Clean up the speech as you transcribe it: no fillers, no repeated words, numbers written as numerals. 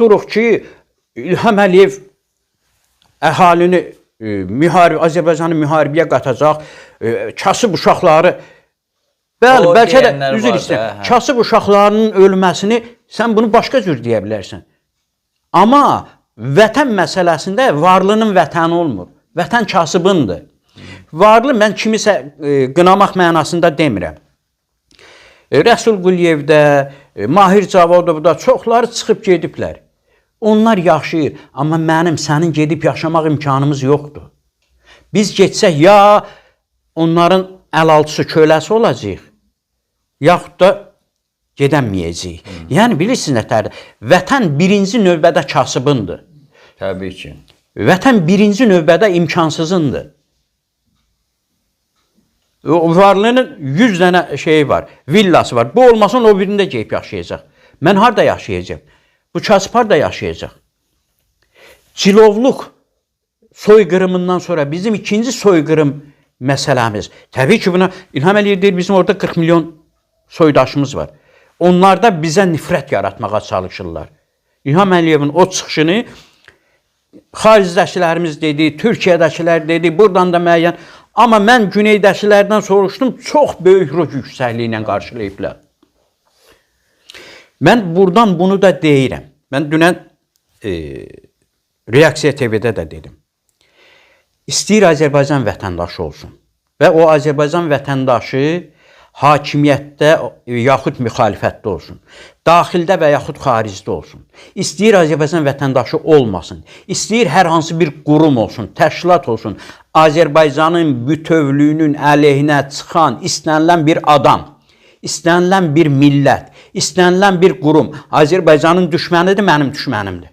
Tuturuq ki, İlham Əliyev əhalini Azərbaycanı müharibəyə qatacaq, kasıb uşaqları. Bəli, O bəlkə də deyənlər üzr var da, istəyirəm. hə. Kasıb uşaqlarının ölməsini sən bunu başqa cür deyə bilərsən. Amma vətən məsələsində varlının vətəni olmur. Vətən kasıbındır. Varlı mən kimisə qınamaq mənasında demirəm. Rəsul Quliyev də, Mahir Cavadov da çoxları çıxıb gediblər. Onlar yaşayır, amma mənim sənin gedib yaşamaq imkanımız yoxdur. Biz getsək ya onların əlaltısı, köləsi olacağıq, yaxud da gedəməyəcəyik. Yəni bilirsiniz nətərdir? Vətən birinci növbədə kasıbındır. Təbii ki. Vətən birinci növbədə imkansızındır. O varlının 100 dənə şeyi var, villası var. Bu olmasın o birində geyib yaşayacaq. Mən harda yaşayacağam? Bu kasıb harda yaşayacaq? Cilovluq soyqırımından sonra bizim ikinci soyqırım məsələmiz. Təbii ki, buna İlham Əliyev deyir, bizim orada 40 milyon soydaşımız var. Onlar da bizə nifrət yaratmağa çalışırlar. İlham Əliyevin o çıxışını xaricdəkilərimiz dedi, Türkiyədəkilər dedi, buradan da müəyyən. Amma mən güneydəkilərdən soruşdum, çox böyük ruh yüksəkliyi ilə qarşılayıblar. Mən buradan bunu da deyirəm. Mən dünən Reaksiya TV-də də dedim. İstəyir Azərbaycan vətəndaşı olsun və o Azərbaycan vətəndaşı hakimiyyətdə yaxud müxalifətdə olsun, daxildə və yaxud xaricdə olsun. İstəyir Azərbaycan vətəndaşı olmasın, istəyir hər hansı bir qurum olsun, təşkilat olsun, Azərbaycanın bütövlüyünün əleyhinə çıxan istənilən bir adam, istənilən bir millət, istənilən bir qurum Azərbaycanın düşmənidir, mənim düşmənimdir.